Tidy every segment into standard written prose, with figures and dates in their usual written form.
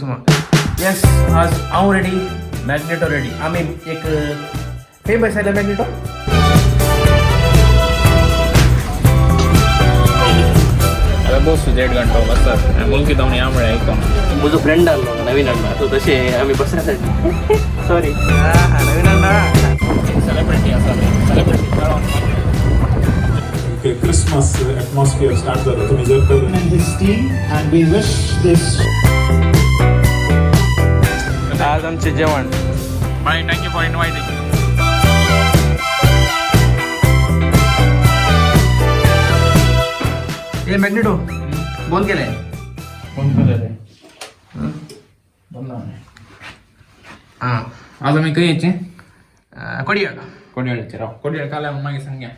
येस, आज हांव ready, magneto ready. आमी एक फेमस आयल्या मॅग्नेटो. आता बसू देड घंटो बसतात मुलगी जावन या म्हळ्यार आयकोन. म्हजो फ्रेंड आहलो नवीन अण्णा, सो तशें आमी बसण्यासाठी. सॉरी. नवीन अण्णा. सेलिब्रिटी आसा, सेलिब्रिटी मेळोन. क्रिसमस एटमॉस्फियर स्टार्ट जाता तुमी जर तर And his team, and we wish this आज आमचें जेवण. Bye, thank you for inviting. हे मॅग्नेटो बंद केलें. बंद केलें, बंद. हां. आज आमी खंय येचे? कोडियाळ. कोडयाळचे. राव, कोडयाळ काल मागीर सांगया.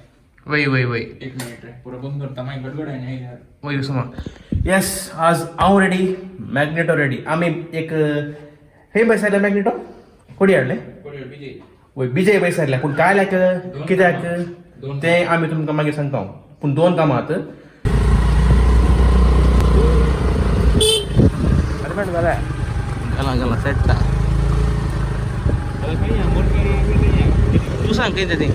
वय वय वय. एक मिनिट रे, पुरो बंद करता, मागीर गडगड आहे यार. वय सुमा. येस, आज हांव रेडी, मॅग्नेटो रेडी. आमी एक फेमस आयल्या मॅग्नेटो कोडियाळले. कोडयाळ विजय. वय, विजय पयस आयल्या. पूण काय लायक कित्याक तें आमी तुमकां मागीर सांगता. पूण दोन कामां आहात. घाला घाला सेट. तूं सांग खंय तें.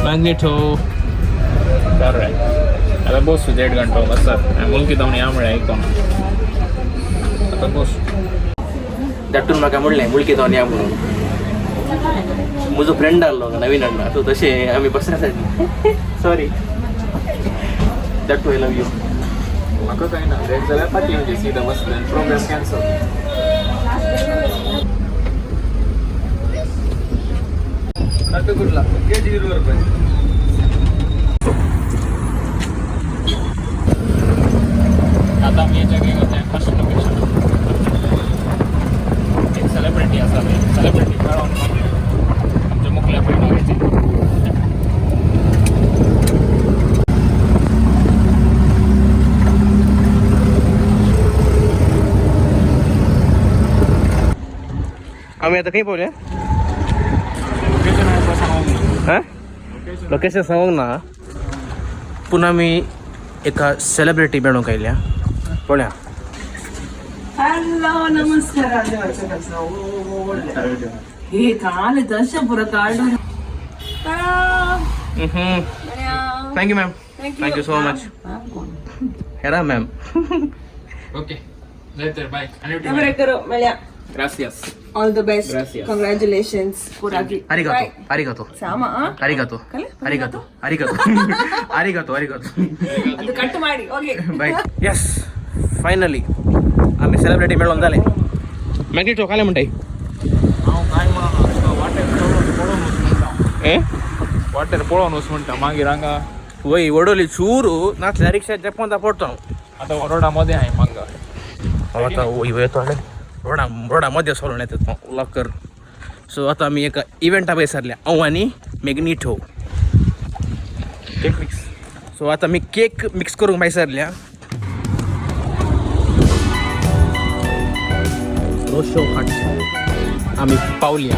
मॅग्नेटो बरें, आतां बसू देड घंटो बसतात मुलगी जावन या म्हळ्यार आयकोन. आतां बस. धाडटून म्हाका म्हणलें मुळकी जावन या म्हणून. म्हजो फ्रेंड आहलो नवीन अण्णा, सो तशें आमी बसण्यासाठी. Sorry that, I love you. म्हाका कांय ना, लेट जाल्यार फाटीं येवचें सीधा बसलें, प्रोग्राम कॅन्सल. आतां आमी हे जाग्याक वता, फर्स्ट लोकेशन. एक सेलिब्रिटी आसा, सेलिब्रिटी मेळोन मागीर आमच्या मुखल्या पयणाराचें. आमी आतां खंय पावले? लोकेशन आसा सांगूंक ना. हां, लोकेशन सांगूंक ना. पूण आमी एका सेलिब्रिटी मेळूंक आयल्या पळया. हॅलो, नमस्कार. हे काल तशें पुरो काडून. Thank you ma'am, thank you so much. Hera ma'am. Okay, जायत, बाय. बरें करो मेळया. Gracias. All the best. Gracias. Congratulations पुराकी. अरिगातो अरिगातो. ಸಾಮ. ಅರಿಗಾತೋ. ಕಲೆ? ಅರಿಗಾತೋ ಅರಿಗಾತೋ ಅರಿಗಾತೋ ಅರಿಗಾತೋ. ಅದು ಕಟ್ ಮಾಡಿ ಓಕೆ. ಬಾಯ್. ಎಸ್, ಫೈನಲಿ आमी सेलिब्रिटी मेळोन जालें. मॅग्नेटो काले म्हणटाय. हांव कांय म्हणना, वाटेर पळोवन वच म्हणटा. ए. वाटेर पळोवन वच म्हणटा, मागीर हांगा. वय, वडोली चूरू नासल्यार रिक्षा पोंदा पडतो हांव. आतां रोडा मदें हांवें मांगा. हांव आतां वय वयतो रोडा रोडा मदें सोडून येता तो लॉकर. सो आतां आमी एका इव्हेंटा पळय सरल्या, हांव आनी मॅग्नेटो. Cake mix. सो आतां आमी केक मिक्स करूंक भायर सरल्या. रोशो हाट आमी पावल्या.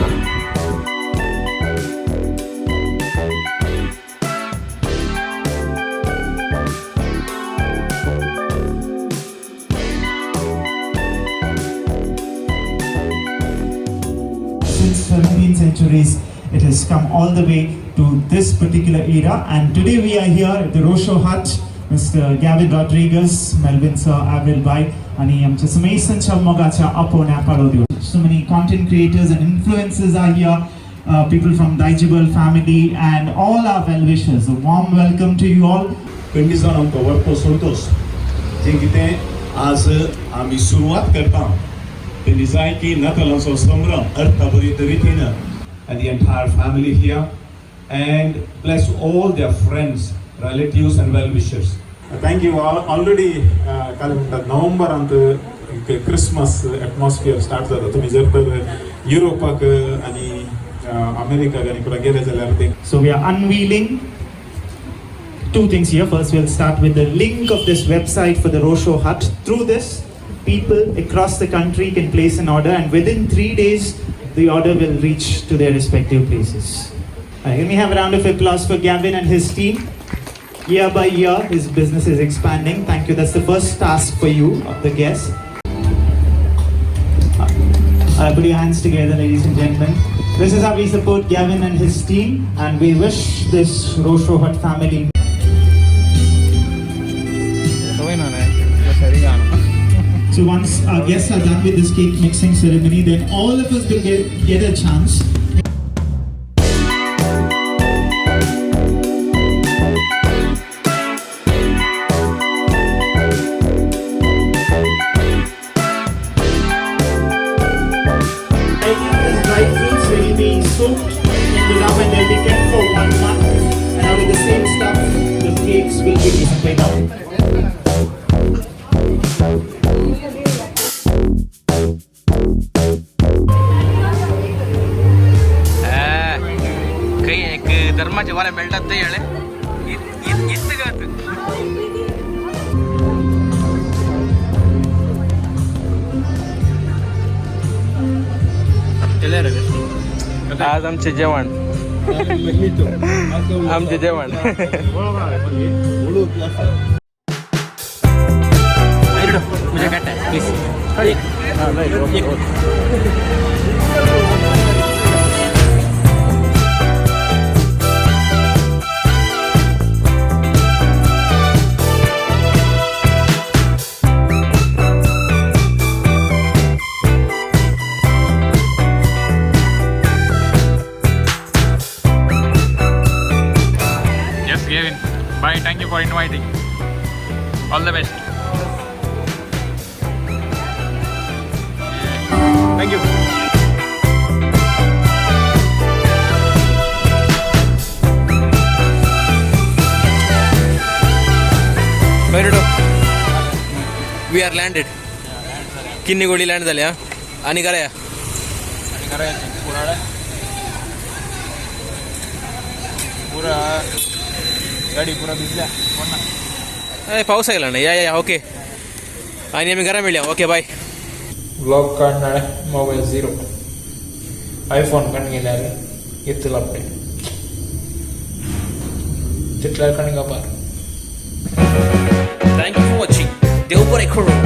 Since 17th centuries, it has come all the way to this particular era. And today we are here at the Rosho Hut, Mr. Gavin Rodriguez, Melvin Sir, Avril Bhai, आणि आमच्या सुमेसनच्या मोगाच्या अपोण्या पाळोद्यो. So many content creators and influencers are here, people from Daijibal family and all our well-wishers. A warm welcome to you all. Pindi जावन आमकां व्हरपो संतोश जें कितें आज आमी सुरवात करता तेणी जाय की नातालांचो संभ्रम अर्थाभरीत रितीन, and the entire family here, and bless all their friends, relatives and well wishers. Thank you. Already काल म्हणटात नोव्हेंबरांत. एक क्रिसमस एटमॉस्फियर स्टार्ट जाता. तुमी जर तर युरोपाक आनी अमेरिकाक आनी कुठे गेले जाल्यार ते So we are unveiling two things here. First, we'll start with the link of this website for the Rosho Hut. Through this, people across the country can place an order, and within 3 days, the order will reach to their respective places. All right, let me have a round of applause for Gavin and his team. Year by year, his business is expanding. Thank you. That's the first task for you, the guests. Put your hands together, ladies and gentlemen. This is how we support Gavin and his team, and we wish this Rosho Hut family So once our guests are done with this cake mixing ceremony, then all of us will get a chance. These dry fruits will be soaked in the rum and they'll be kept for one month. And out of the same stuff, the cakes will be displayed out. खंय एक धर्माचे वारे मेळटात ते हेळे इतक आज आमचे जेवण, आमचे जेवण. Please. Yes, Gavin. Bye. Thank you for inviting. All the best. Thank you. We are landed. Kinnigoli land झाल्या आणि करा. आणि करायचं पुरा पुरा गाडी पुरा भिजल्या. ए, पाऊस आयला ना. या या, ओके. आणि आम्ही घरा मेळया. Okay, bye. Vlog काढणार, मोबाईल झिरो, आयफोन कण गेल्यार इतलो अपडेट तितल्यार कण गबार. Thank you for watching. देव बरें करूं.